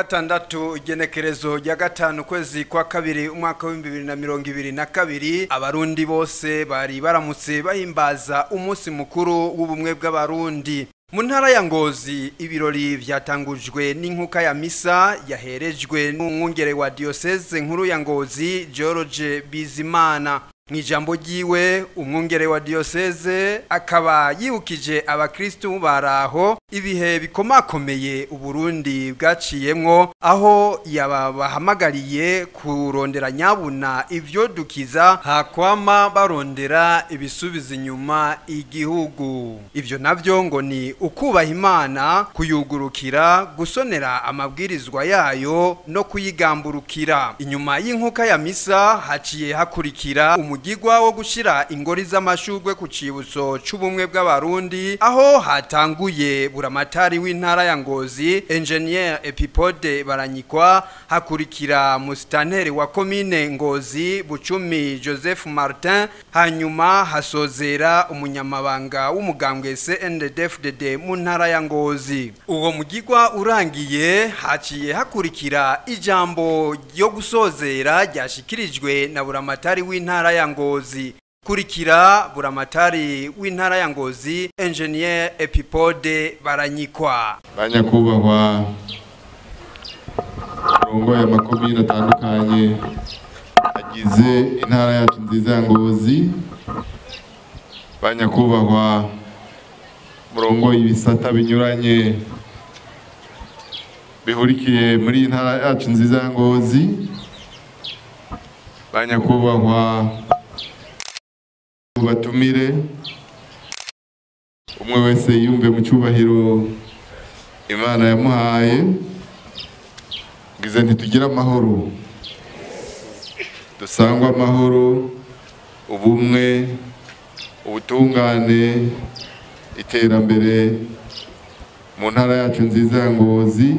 gatandatu igenekerezo rya 5 kwezi kwa kabiri umwaka wa 2022 abarundi bose bari baramutse bahimbaza umunsi mukuru w'ubumwe bw'abarundi. Mu ntara ya Ngozi ibirori vyatangujwe n'inkuka ya misa yaherejwe n'umwungere wa diocese nkuru ya Ngozi George Bizimana. Mwijambo ryiwe umwungere wa diocese akaba yibukije abakristu baraho ibihe bikomakomeye Uburundi bwaciyemwo, aho yabahamagariye kurondera nyabuna ivyo dukiza hakwama barondera ibisubiza inyuma igihugu. Ivyo navyo ngo ni ukubaha Imana, kuyugurukira, gusonera amabwirizwa yayo no kuyigamburukira. Inyuma y'inkuka ya misa haciye hakurikira umugigwa wo gushira ingori z'amashurwe ku cibutso c'ubumwe bw'abarundi, aho hatanguye buramatari w'intara ya Ngozi Engineer Epipode Baranyikwa, hakurikira musitanteri wa komine Ngozi Bucumi Joseph Martin, hanyuma hasozera umunyamabanga w'umugambwe CNDD-FDD mu ntara ya Ngozi. Uwo mugigwa urangiye haciye hakurikira ijambo ryo gusozera ryashikirijwe na buramatari w'intara ya Ngozi. Kurikira buramatari w'intara ya Ngozi Engineer Epipode Baranyikwa. Banyakubahwa rongo ya makomine atandukanye agize intara yacu nziza ya Ngozi, banyakubahwa murongo ibisata binyuranye bihurikiye muri intara yacu nziza ya Ngozi, banyakubahwa batumire umwe wese yumve mu cyubahiro Imana yamuhaye, ngize ntitugira amahoro, dusangwa amahoro, ubumwe, ubutungane, iterambere mu ntara yacu nziza ya Ngozi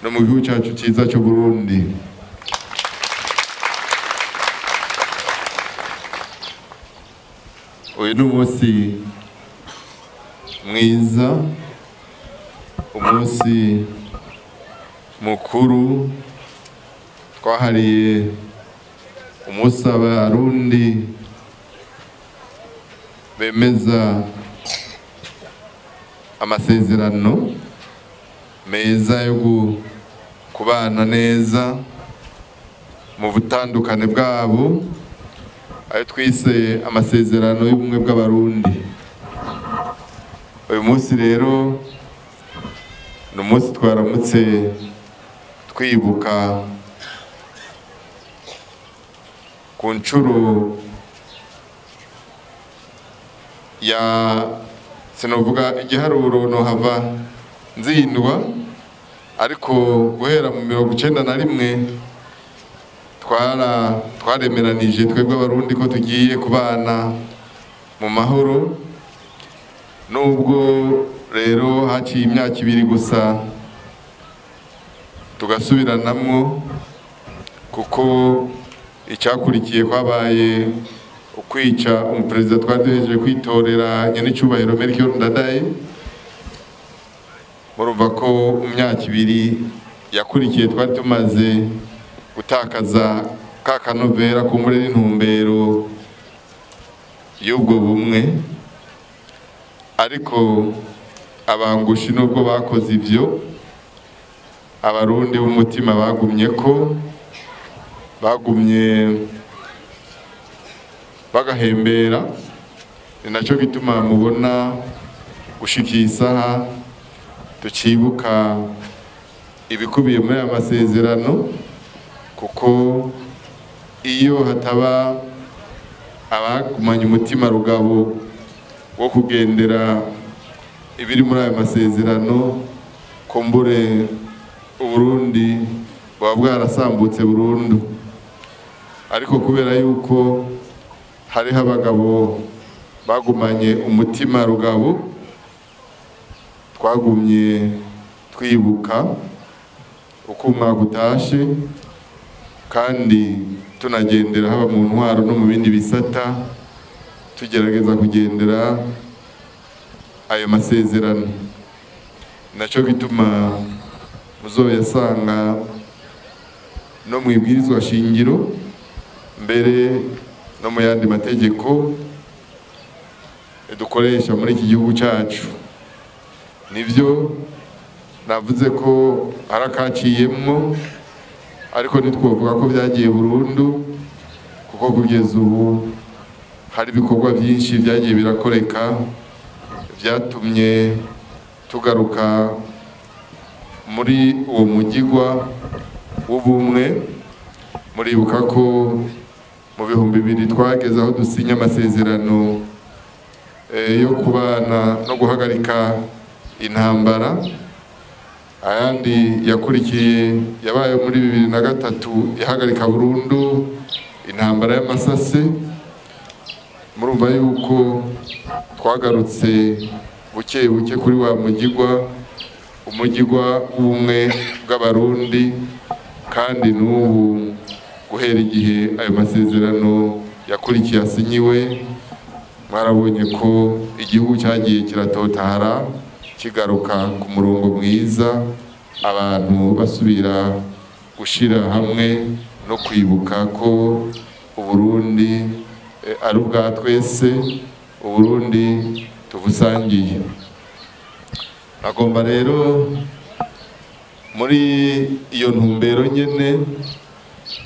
no mu gihugu cyacu cyiza cy'u Burundi. Uyu ni umunsi mwiza, umunsi mukuru twahariye umunsi abarundi bemeza amasezerano meza yo kubana neza mu butandukane bwabo, ayo twise amasezerano y'ubumwe bw'abarundi. Uyu munsi rero ni umunsi twaramutse twibuka ku nshuro ya sinovuga igiharuro no hava nzindwa, ariko guhera mu 91 twaremeranije twebwe abarundi ko tugiye kubana mu mahoro. Nubwo rero haciye imyaka ibiri gusa tugasubiranamwo, kuko icyakurikiye kwabaye ukwica umuperezida twari duhejeje kwitorera nyenicubahiro Melchior Ndadaye. Murumva ko mu myaka ibiri yakurikiye twari tumaze gutakaza ka kanovera kumbure n'intumbero y'ubwo bumwe. Ariko abangushi nubwo bakoze ivyo, abarundi b'umutima bagumye ko bagumye bagahembera. Ni nacyo gituma mubona gushikira isaha tucibuka ibikubiye muri aya masezerano, kuko iyo hataba abagumanye umutima rugabo wo kugendera ibiri muri aya masezerano, kumbure Uburundi buba bwarasambutse burundu. Ariko kubera yuko hariho abagabo bagumanye umutima rugabo, twagumye twibuka uko umwaka utashe, kandi tunagendera haba mu ntwaro no mu bindi bisata, tugerageza kugendera ayo masezerano. Nacyo gituma Muzoyasanga no mu ibwirizwa shingiro, mbere no mu yandi mategeko dukoresha muri iki gihugu cyacu. Nivyo navuze ko harakaciyemwo, ariko ntitwovuga ko byagiye burundu, kuko kugeza ubu hari ibikorwa byinshi byagiye birakoreka byatumye tugaruka muri uwo mugigwa w'ubumwe. Muribuka ko mu 2000 twageze aho dusinya amasezerano yo kubana no guhagarika intambara. Ayandi yakurikiye yabaye muri 2003 ihagarika burundu intambara y'amasase. Murumva yuko twagarutse buke buke kuri wa mugigwa, umugigwa w'ubumwe bw'Abarundi, kandi n'ubu guhera igihe ayo masezerano yakurikiye asinyiwe, mwarabonye ko igihugu cyagiye kiratotahara kigaruka ku murongo mwiza, abantu basubira gushira hamwe no kwibuka ko Uburundi ari ubwa twese, Uburundi tubusangiye. Agomba rero muri iyo ntumbero nyene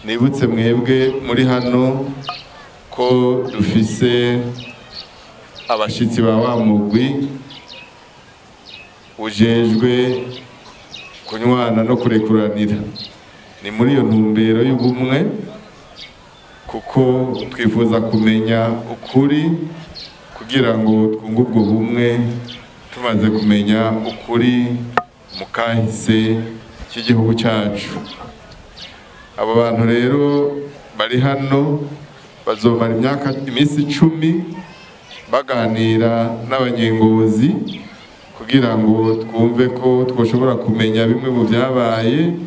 nibutse mwebwe muri hano ko dufise abashitsi ba wa mugwi ujejwe kunywana no kurekuranira. Ni muri iyo ntumbero y'ubumwe, kuko twifuza kumenya ukuri kugira ngo twunge ubwo bumwe. Tumaze kumenya ukuri mu kahise cy'igihugu cyacu. Abo bantu rero bari hano bazomara iminsi 10 baganira n'abanyengozi kugira ngo twumve ko twoshobora kumenya bimwe mu byabaye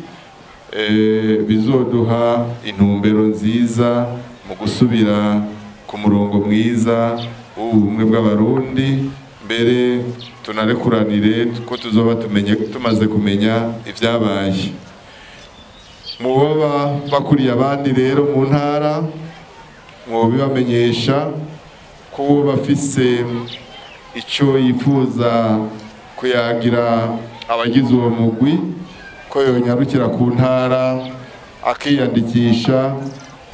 bizoduha intumbero nziza mu gusubira ku murongo mwiza w'ubumwe bw'Abarundi, mbere tunarekuranire ko tuzoba tumaze kumenya ibyabaye. Mu baba bakuriye abandi rero mu ntara mwobibamenyesha ko bafise icyo yifuza kuyagira abagize uwo mugwi, ko yonyarukira ku ntara akiyandikisha,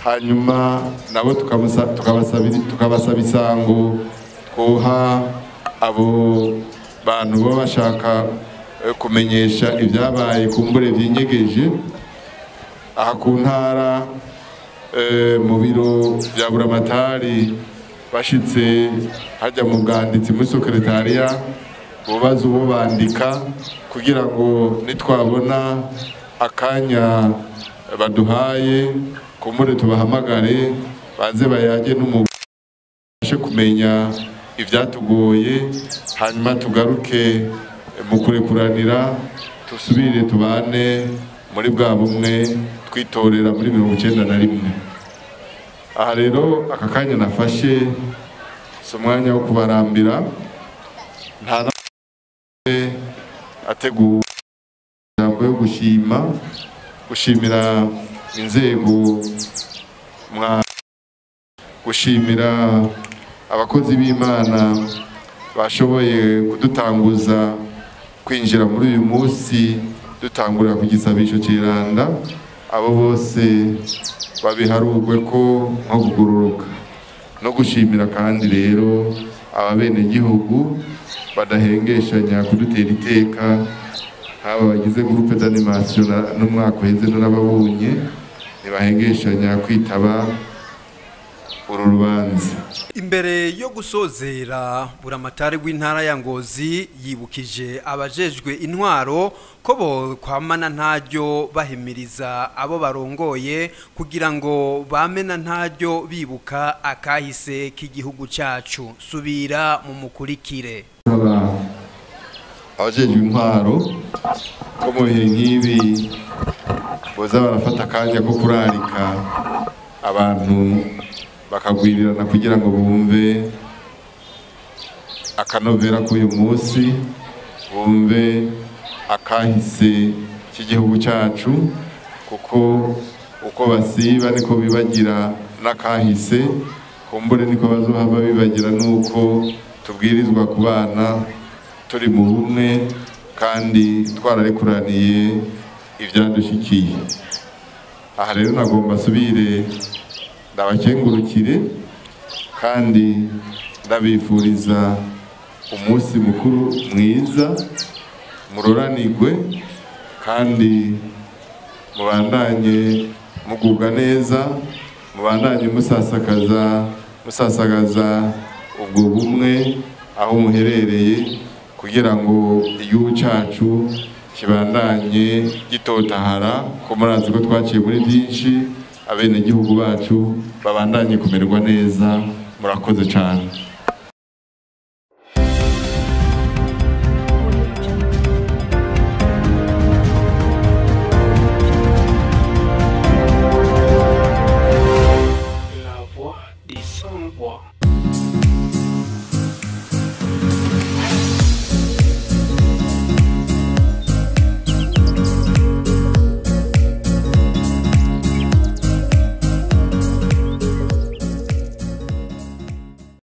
hanyuma nabo tukabasaba isango twoha abo bantu baba bashaka kumenyesha ibyabaye kumbure byinyegeje. Aha ku ntara mu biro bya Buramatari bashitse hajya mu bwanditsi muri sekretariya, bubaza uwo bandika kugira ngo nitwabona akanya baduhaye kumbure tubahamagare baze bayage n'umubashe kumenya ivyatugoye, hanyuma tugaruke mu kurekuranira tusubire tubane muri bwa bumwe twitorera muri 1991. Aha rero aka kanya nafashe si umwanya wo kubarambira, nta ategura ijambo yo gushimira inzego, gushimira abakozi b'Imana bashoboye kudutanguza kwinjira muri uyu munsi dutangurira ku gisabisho cy'Iranda. Abo bose babiharugwe ko nko kugururuka, no gushimira kandi rero ababenegihugu badahengeshanya kudutera iteka, haba bagize groupe d'animation n'umwaka uheze n'ababonye ntibahengeshanya kwitaba uru rubanza. Imbere yo gusozera, Buramatari w'intara ya Ngozi yibukije abajejwe intwaro ko bo kwamana ntaryo bahimiriza abo barongoye kugira ngo bamena ntaryo bibuka akahise k'igihugu cyacu. Subira mu mukurikire. Abajejwe intwaro ko mu bihe nk'ibi boza barafata akanya ko kurarika abantu bakagwirirana kugira ngo bumve akanovera k'uyu munsi, bumve akahise cy'igihugu cyacu, kuko uko basiba niko bibagira n'akahise, kumbure niko bazohava bibagira nuko tubwirizwa kubana turi mu bumwe kandi twararekuraniye ivyadushikiye. Aha rero nagomba asubire ndabakengurukire kandi ndabifuriza umunsi mukuru mwiza, muroranirwe kandi mubandanye mugubwa neza, mubandanye musasagaza ubwo bumwe aho muherereye, kugira ngo igihugu cyacu kibandanye gitotahara, ko murazi ko twaciye muri byinshi, abenegihugu bacu babandanye kumererwa neza. Murakoze cyane.